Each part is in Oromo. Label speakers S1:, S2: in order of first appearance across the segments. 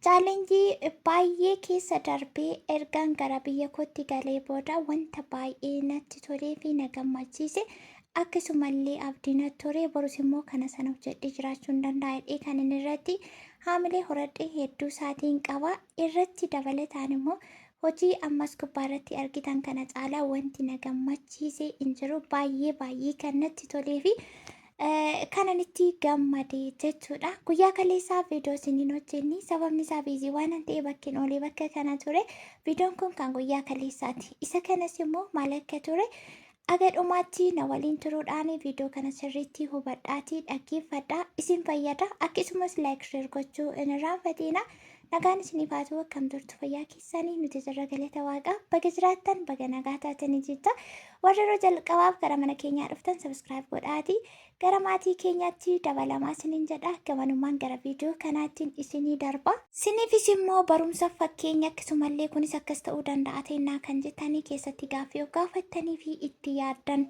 S1: Chaalenjii baay'ee keessa darbee ergaan gara biyya kootti galee booda wanta baay'ee natti tolee fi na gammachiise akkasumallee abdii natti horee borus immoo kana sana hojjedhee jiraachuu hin danda'a jedhee kan inni irratti haamilee horadhee hedduu isaatiin qaba. Irratti dabalataan immoo hojii ammas gubbaa irratti argitan kana caalaa wanti na gammachiise hin jiru, baay'ee baay'ee kan natti tolee fi kanan itti gammade jechuudha. Guyyaa kaleessaa viidiyoo isiniin hojjenni, sababni isaa busy waan ta'e bakkeen oolee bakka kana ture. Viidiyoon kun kan guyyaa kaleessaati. Isa kanas immoo maal akka ture aga dhumaatti na waliin turuudhaan viidiyoo kana sirriitti hubadhaatii dhaggeeffadhaa, isin fayyada. Akkasumas like, share gochuu hin irraanfatina. Nagaan isiniif haa ta'u. Akkam turtu? Fayyaa keessanii? Nuti jirra, galata Waaqaa. Baga jiraattan, baga nagaa taatanii jecha. Warra yeroo jalqabaaf gara mana keenyaa dhuftan subscribe godhaatii gara maatii keenyaatti dabalamaa isiniin jedha. Gamanumaan gara viidiyoo kanaattiin isinii darba. Isiniifis immoo barumsa, fakkeenya, akkasumallee kunis akkas ta'uu danda'a ta'ennaa kan jettanii keessatti gaaffii of gaafattanii fi itti yaaddan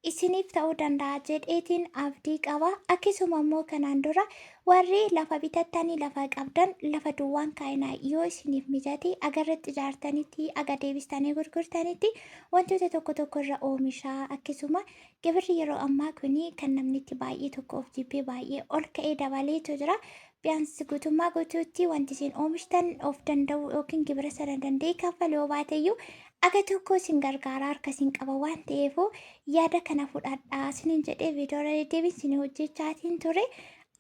S1: isiniif ta'uu danda'a jedheetiin abdii qaba. Akkasuma immoo kanaan dura warri lafa bitattanii lafa qabdan, lafa duwwaan kaayinaa, yoo isiniif mijate agarratti ijaartanitti aga deebistanii gurgurtanitti wantoota tokko tokko irra oomishaa. Akkasuma gibirri yeroo ammaa kuni kan namni itti baay'ee tokko of jibbee baay'ee ol ka'ee dabaleetu jira. Biyyaansi guutummaa guutuutti wanti isin oomishtan of danda'u yookiin gibira sana danda'e kaffalu yoo baateyyuu aga tokko isin gargaaraa, harka isin qaba waan ta'eefu yaada kana fudhadhaa isiniin jedhee viidiyoo irra deddeebiin isin hojjechaatiin ture.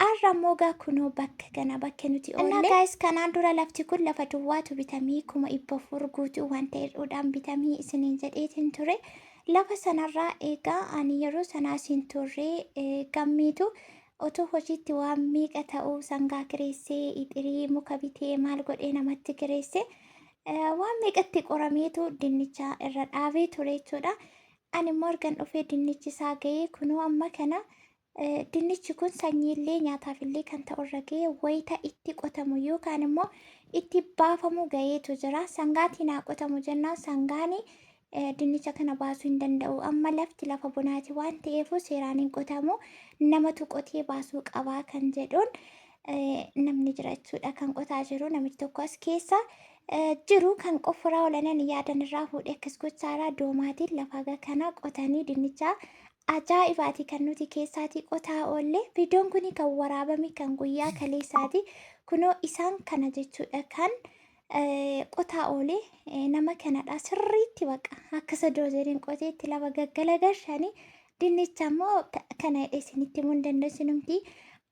S1: Har'a immoo gaa kunoo bakka kana, bakka nuti oolle. Guys, kanaan dura lafti kun lafa duwwaatu bitamee 400,000 guutuu waan ta'eedhaan bitamee isiniin jedheetiin ture. Lafa sanarraa eegaa ani yeroo sanaa isin turre gammiitu otoo hojiitti waan meeqa ta'uu sangaa kireessee, ixirii muka bitee, maal godhee namatti kireessee, waan meeqatti qorameetu dinnicha irra dhaabee ture jechuudha. Ani immoo ergan dhufee dinnichi isaa ga'ee kunoo amma kana dinnichi kun sanyiillee nyaataafillee kan ta'u irra ga'ee wayita itti qotamu yookaan immoo itti baafamu ga'eetu jira. Sangaatiin haa qotamu jennaan sangaani dinnicha kana baasuu hin danda'u. Amma lafti lafa bonaati waan ta'eef seeraan hin qotamu. Namatu qotee baasuu qabaa kan jedhuun namni jira jechuudha. Kan qotaa jiru namichi tokko as keessa jiru kan qofforaa oolan yaadan irraa fuudhee akkas gochaaraa doomaatiin lafa kana qotanii dinnicha ajaa'ibaati kan nuti keessaatii qotaa oolle. Viidiyoon kun kan waraabame kan guyyaa kaleessaati. Kunoo isaan kana jechuudha kan qotaa oole nama kanadha. Sirriitti baqa akka doozeriin qoteetti lafa gaggalagalchanii dinnicha immoo kana hidhee isinitti himuu hin danda'u, isinumti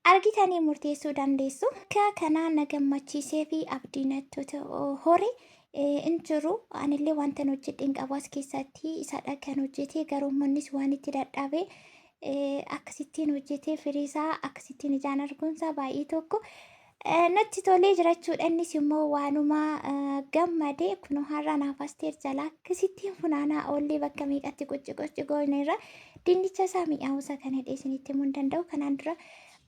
S1: argitanii murteessuu dandeessu. Akka kanaa na gammachiisee fi abdii natti hore hin jiru. Anillee wanta hojjedhe hin qabu as keessatti, isadha kan hojjete. Garuu mannis waan itti dadhabe akkasittiin hojjetee firii isaa akkasittiin ijaan arguunsaa baay'ee tokko natti tolee jirachuudha. Innis immoo waanuma gammade. Kunoo har'a naaf asteer jalaa akkasittiin funaanaa oollee bakka meeqatti qucci qucci gooneerra. Dinnicha isaa mi'aawusa kana hidhee isinitti himuu hin danda'u. Kanaan dura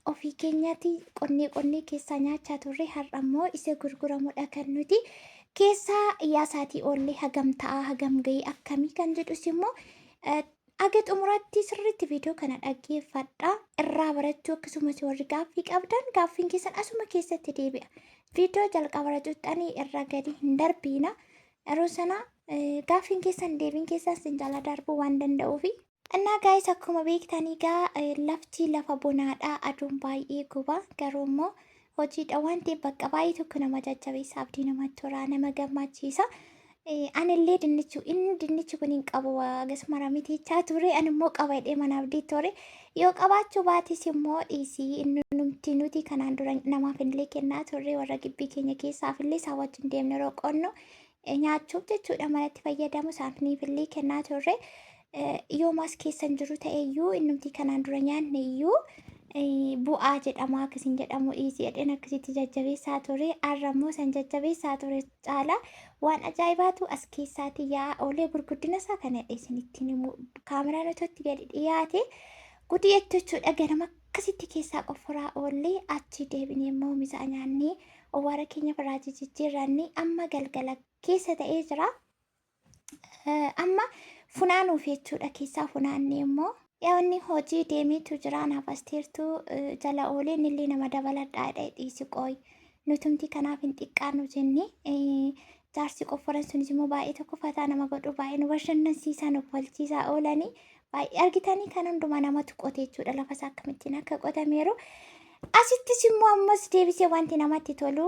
S1: ofii keenyaatti qonnee qonnee keessaa nyaachaa turre, har'a immoo isa gurguramudha kan nuti keessaa yaasaatii oollee. Hagam ta'a, hagam ga'ee, akkamii kan jedhus immoo aga xumuraatti sirriitti viidiyoo kana dhaggeeffadha. Irraa barachuu, akkasumas warri gaaffii qabdan gaaffiin keessan asuma keessatti deebi'a. Viidiyoo jalqaba xuxxanii irra gadi hin darbiina. Yeroo sana gaaffiin keessan deebiin keessan sin jala darbuu waan danda'uufi. Innaa guys, akkuma beektanii gaa lafti lafa bonaadha, aduun baay'ee guba. Garuu immoo hojiidha waan ta'eef bakka baay'ee tokko nama jajjabeessa, abdii namatti tola, nama gammachiisa. Anillee dinnichi inni dinnichi kun hin qabu akkasuma ramitiichaa ture, ani immoo qaba jedhee mana abdii ture. Yoo qabaachuu baatis immoo dhiisii, inni numti nuti kanaan dura namaaf illee kennaa turre, warra gibbii keenya keessaaf illee isaan wajjin deemne yeroo qonnu nyaachuuf jechuudha, manatti fayyadamu isaaniif illee kennaa turre. Yoomaas keessan jiru ta'eyyuu innumti kanaan dura nyaanne iyyuu bu'aa jedhama akkasiin jedhamu dhiisii jedheen akkasitti jajjabeessaa ture. Har'a immoo san jajjabeessaa ture caala waan ajaa'ibaatu as keessaatti yaa'aa oolee. Gurguddina isaa kana isinitti himu, kaameraan otoo itti gadi dhiyaate gudii jechuudha. Ganama akkasitti keessaa qofforaa oollee achi deebinee immoo misaa nyaannee owwaara keenya biraa jijjiirranne amma galgala keessa ta'ee jira. Amma funaanuuf jechuudha, keessaa funaannee immoo. Yaa'onni hojii deemeetu jira, naaf asteertuu jala oolee, innillee nama dabaladhaa jedhee, dhiisi qooyi. Nutumti kanaaf hin xiqqaannu jennee jaarsi qofforan sunis immoo baay'ee tokko fataa nama godhu, baay'ee nu bashannansiisaa, nu kolchiisaa oolanii. Baay'ee argitanii kan hundumaa namatu qote jechuudha. Lafa isaa akkamittiin akka qotameeru. Asittis immoo ammas deebisee wanti namatti tolu,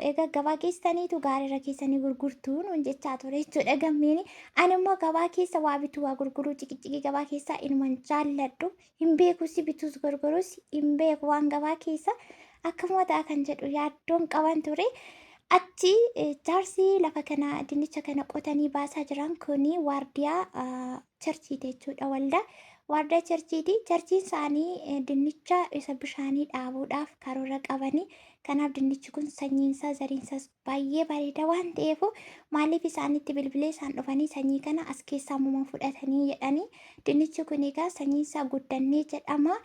S1: egaa gabaa geessaniitu gaariirra keessanii gurgurtuu nuun jechaa ture jechuudha Gammeen. Ani immoo gabaa keessa waa bituu, waa gurguruu, ciqiciqii gabaa keessaa inuman jaalladhu. Hin beekus, bituus gurguruus hin beeku, waan gabaa keessa akkamuma ta'a kan jedhu yaaddoon qaban ture. Achi jaarsi lafa kana dinnicha kana qotanii baasaa jiran kuni waardiyaa churchiiti jechuudha, waldaa. Waardiyaa churchiiti. Churchiin isaanii dinnicha isa bishaanii dhaabuudhaaf karoora qabanii. Kanaaf dinnichi kun sanyiinsaa zariinsaas baay'ee bareeda waan ta'eef, maaliif isaanitti bilbilee isaan dhufanii sanyii kana as keessaa muma fudhatanii jedhanii. Dinnichi kun egaa sanyiinsaa Guddannee jedhama.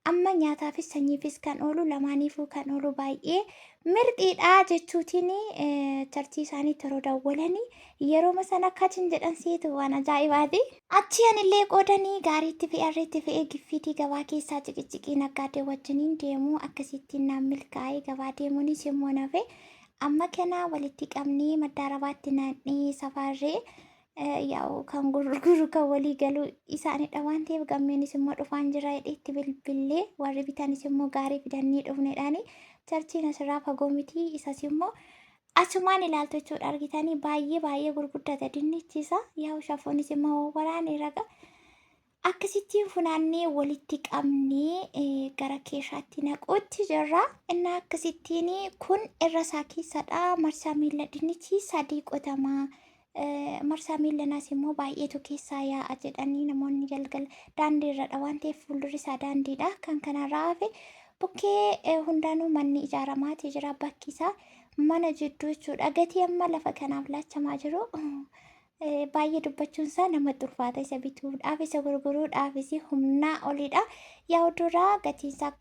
S1: Amma nyaataafis sanyiifis kan oolu, lamaaniifuu kan oolu, baay'ee mirxiidha jechuutiin churchii isaaniitti yeroo dawwalanii yerooma sana kachin jedhan seetu, waan ajaa'ibaati. Achi anillee qoodanii gaariitti fe'ee, harreetti fe'ee, giffiitii gabaa keessaa ciqiciqii naggaadee wajjiniin deemuu akkasittiin naan milkaa'ee, gabaa deemuunis immoo nafe. Amma kana walitti qabnee maddaarabaatti naannee safarree, yaa'u kan gurguru kan walii galuu isaanidha waan ta'eef, Gammeenis immoo dhufaan jira jedhee itti bilbillee, warri bitanis immoo gaarii fidannee dhufnedhaani. Churchiin asirraa fagoo miti, isas immoo asumaan ilaaltu jechuudha. Argitanii, baay'ee baay'ee gurguddata dinnichi isaa. Yaa'u shafoonis immoo waraanee raga akkasittiin funaannee walitti qabnee gara keeshaatti naquutti jirra. Inni akkasittiin kun irra isaa keessadha. Marsaa miila dinnichi 3 qotamaa. Marsaa miillanaas immoo baay'eetu keessaa yaa'a jedhanii namoonni. Galgala daandii irradha waan ta'eef, fuuldurri isaa daandiidha. Kan kanarraa hafe bukkee hundaanuu manni ijaaramaati jira, bakki isaa mana jidduu jechuudha. Gatii amma lafa kanaaf laachamaa jiru baay'ee dubbachuun isaa namatti ulfaata. Isa bituudhaaf isa gurguruudhaafis humnaa olidha. Yaa'u duraa gatiin isaa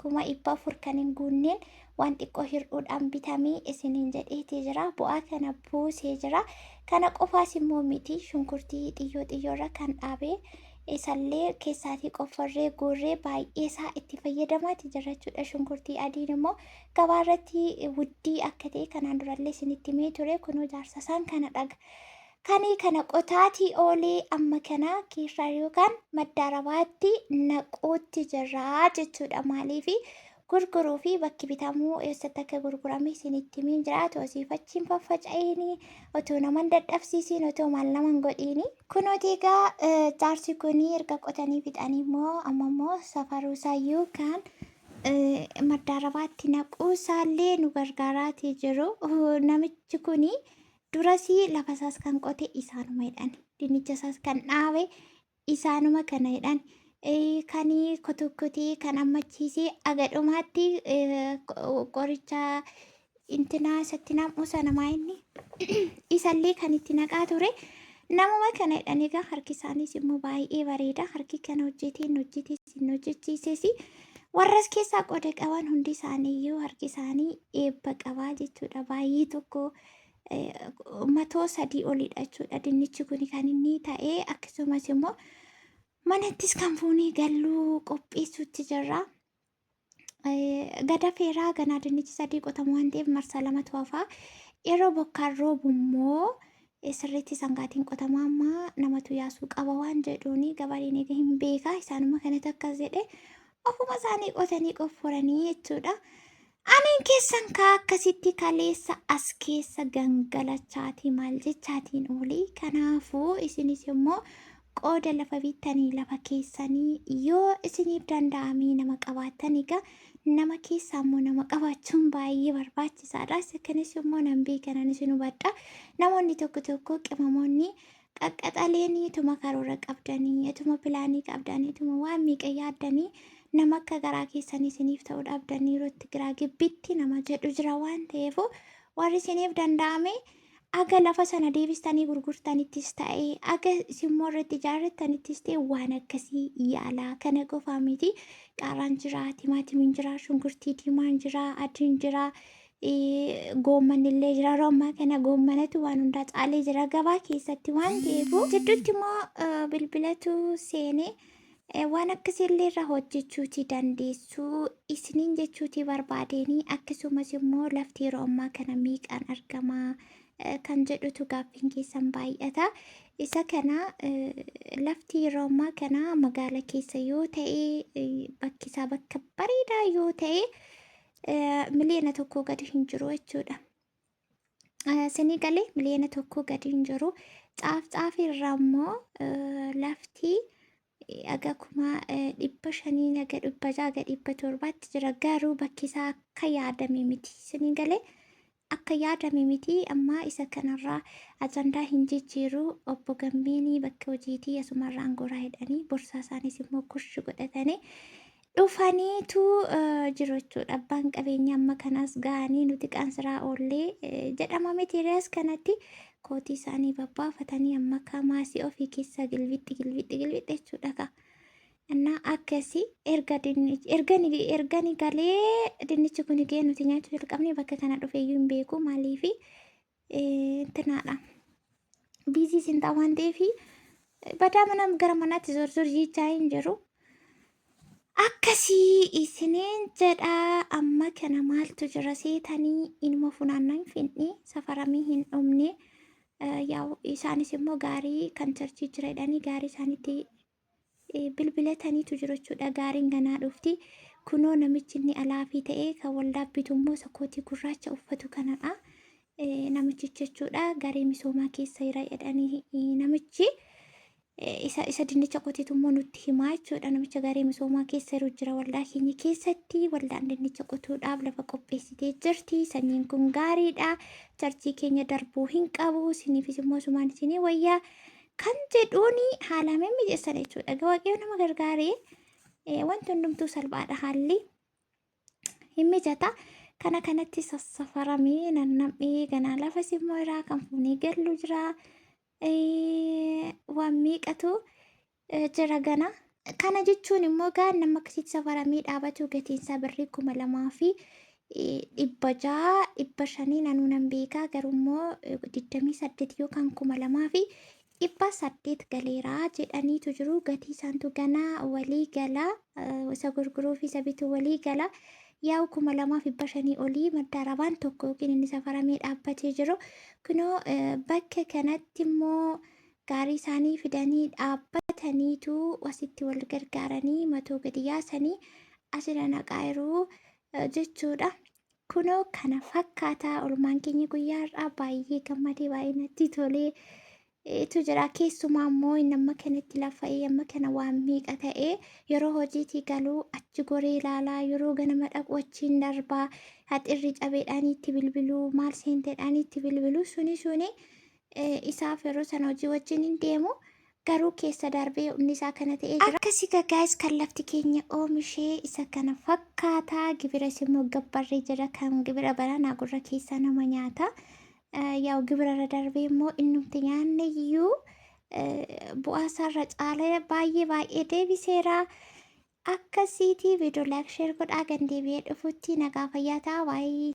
S1: 400,000 kan hin guunneen waan xiqqoo hir'uudhaan bitamee isiniin jedheetii jira. Bu'aa kana buusee jira. Kana qofaas immoo miti, shunkurtii xiyyoo xiyyoorra kan dhaabee isallee keessaatii qofforree guurree baay'ee isaa itti fayyadamaati jira jechuudha. Shunkurtii adiin immoo gabaarratti wuddii akka ta'e kanaan durallee isinitti himee ture. Kunoo jaarsa isaan kana dhaga. Kanii kana qotaatii oolee amma kana keeshaa yookaan maddaarabaatti naquutti jirra jechuudha. Maaliifi gurguruu fi bakki bitamuu eessatti akka gurgurame isinitti himeen jiraatu, asiif achiin faffaca'eenii otoo naman dadhabsiisiin, otoo maal naman godhiini. Kunooti egaa jaarsi kun erga qotanii fixanii immoo amma immoo safaruu yookaan maddaarabaatti naquu isaallee nu gargaaraatii jiru. Namichi kuni durasii lafa isaas kan qote isaanuma jedhan. Dinnicha isaas kan dhaabe isaanuma kana jedhan. Kan kutukkutee kan ammachiisee aga dhumaatti qoricha intinaa isatti nam'u sana maa inni isallee kan itti naqaa ture. Namuma kana jedhan. Egaa harki isaaniis immoo baay'ee bareeda. Harki kana hojjetee hin hojjetes hin hojjechiises, warras keessaa qooda qaban hundi isaaniiyyuu harki isaanii eebba qabaa jechuudha. Baay'ee tokko matoo 3 olidha jechuudha. Dinnichi kun kan inni ta'ee akkasumas immoo manattis kan fuunee galluu qopheessuutti jirra. Gada feeraa ganaa dinnichi 3 qotamu waan ta'eef marsaa 2tu hafaa. Yeroo bokkaan roobu immoo sirriitti sangaatiin qotamaa, amma namatu yaasuu qaba waan jedhuuni, gabareen egaa hin beekaa, isaanuma kanatti akkas jedhe, ofuma isaanii qotanii qofforanii jechuudha. Aniin keessan kaa akkasitti kaleessa as keessa gangalachaatii maal jechaatiin oolii. Kanaafuu isinis immoo qooda lafa bittanii, lafa keessanii yoo isiniif danda'amee nama qabaattan, egaa nama keessaa immoo nama qabaachuun baay'ee barbaachisaadha. Isa kanas immoo nan beekanan isin hubadha. Namoonni tokko tokko, qimamoonni qaqqaxaleen, ituma karoora qabdanii, ituma planii qabdanii, ituma waan meeqa yaaddanii, nama akka garaa keessanii isiniif ta'uu dhabdanii yeroo itti giraa gibbitti nama jedhu jira waan ta'eef, warri isiniif danda'ame aga lafa sana deebistanii gurgurtanittis ta'e, aga isimmoo irratti ijaarrattanittis ta'e, waan akkasii yaalaa. Kana qofaa miti, qaaraan jira, timaatimiin jira, shunkurtii diimaan jira, adiin jira, goomman illee jira. Yeroo ammaa kana goommanatu waan hundaa caalee jira gabaa keessatti waan ta'eef. Jidduutti immoo bilbilatu seenee. Waan akkasiillee irra hojjechuuti dandeessuu isiniin jechuuti barbaadeenii. Akkasumas immoo lafti yeroo ammaa kana meeqaan argama kan jedhutu gaaffiin keessan baay'ata. Isa kana lafti yeroo ammaa kana magaala keessa yoo ta'e, bakki isaa bakka bareedaa yoo ta'e, 1 miliyoona gadi hin jiru jechuudha. Sinii galee, 1 miliyoona gadi hin jiru. Caaf caafii irraa immoo lafti aga 500,000, aga 600, aga 700tti jira. Garuu bakki isaa akka yaadame miti. Sinii galee, akka yaadame miti. Amma isa kanarraa ajandaa hin jijjiiru. Obbo Gammeenii bakka hojiitii asumarraan goraa jedhanii borsaa isaanis immoo kurshi godhatanii dhufaniitu jiru jechuudha. Abbaan qabeenya amma kanas ga'anii nuti qaansiraa oollee jedhama miti rees kanatti kootii isaanii babbaafatanii amma maasii ofii keessa gilbixxi gilbixxi gilbixxi jechuudha ka. Innaa akkasii ergani galee dinnichi kun ga'ee nuti nyaachuu jalqabne, bakka kana dhufeeyyuu hin beeku, maaliifi intinaadha. Busy isin ta'a waan ta'eef badaa mana gara manaatti zor zor jechaa hin jiru. Akkasii isiniin jedha. Amma kana maaltu jira seetanii? Inuma funaannan finni safaramee hin dhumne. Yaa'u isaanis immoo gaarii kan churchii jira jedhanii gaarii isaaniitti bilbilataniitu jiru jechuudha. Gaariin ganaa dhufti. Kunoo namichi inni alaafii ta'ee kan waldaa bitu immoo isa kootii gurraacha uffatu kanadha. Namichicha jechuudha. Garee misoomaa keessa jira jedhanii namichi isa dinnicha qotetu immoo nutti himaa jechuudha. Namicha garee misoomaa keessa jiru jira waldaa keenya keessatti. Waldaan dinnicha qotuudhaaf lafa qopheessitee jirti. Sanyiin kun gaariidha. Churchii keenya darbuu hin qabu. Isiniifis immoo sumaan isinii wayyaa kan jedhuuni haalaan mimmijeessan jechuudha. Egaa Waaqayyo nama gargaaree wanti hundumtuu salphaadha, haalli hin mijata. Kana kanatti sassafaramee nannam'ee ganaa lafas immoo irraa kan fuunee gallu jira. Waan meeqatu jira gana. Kana jechuun immoo gaa nama akkasitti safaramee dhaabatu gatiin isaa birrii 2,600, 500 nanuu nan beekaa, garuu immoo 28 yookaan 2,800 galeeraa jedhaniitu jiru. Gatii isaantu ganaa walii gala, isa gurguruu fi isa bituu walii gala. Yaa'u 2,500 olii madda arabaan tokko yookiin inni safaramee dhaabbatee jiru. Kunoo bakka kanatti immoo gaarii isaanii fidanii dhaabbataniitu asitti wal gargaaranii matoo gadi yaasanii asirra naqaa jiru jechuudha. Kunoo kana fakkaataa olmaan keenya guyyaa har'aa. Baay'ee gammadee, baay'ee natti tolee itu jira. Keessumaa immoo inni amma kanatti lafa'ee amma kana waan meeqa ta'ee, yeroo hojiitii galuu achi goree ilaalaa, yeroo ganama dhaqu achiin darbaa, haxirri cabeedhaan itti bilbiluu, maal seenteedhaan itti bilbiluu, suni suni isaaf yeroo sana hojii wajjin hin deemu, garuu keessa darbee humni isaa kana ta'ee jira. Akkasii guys, kan lafti keenya oomishee isa kana fakkaataa. Gibiras immoo gabbarree jira. Kan gibira baranaa gurra keessaa nama nyaata. Yaa'u gibira irra darbee immoo innumti nyaanne iyyuu bu'aa isaarra caalee baay'ee baay'ee deebiseera. Akkasiitii viidiyoo like, share godhaa. Gan deebi'ee dhufutti nagaa fayyaa ta'a. Baay'ee.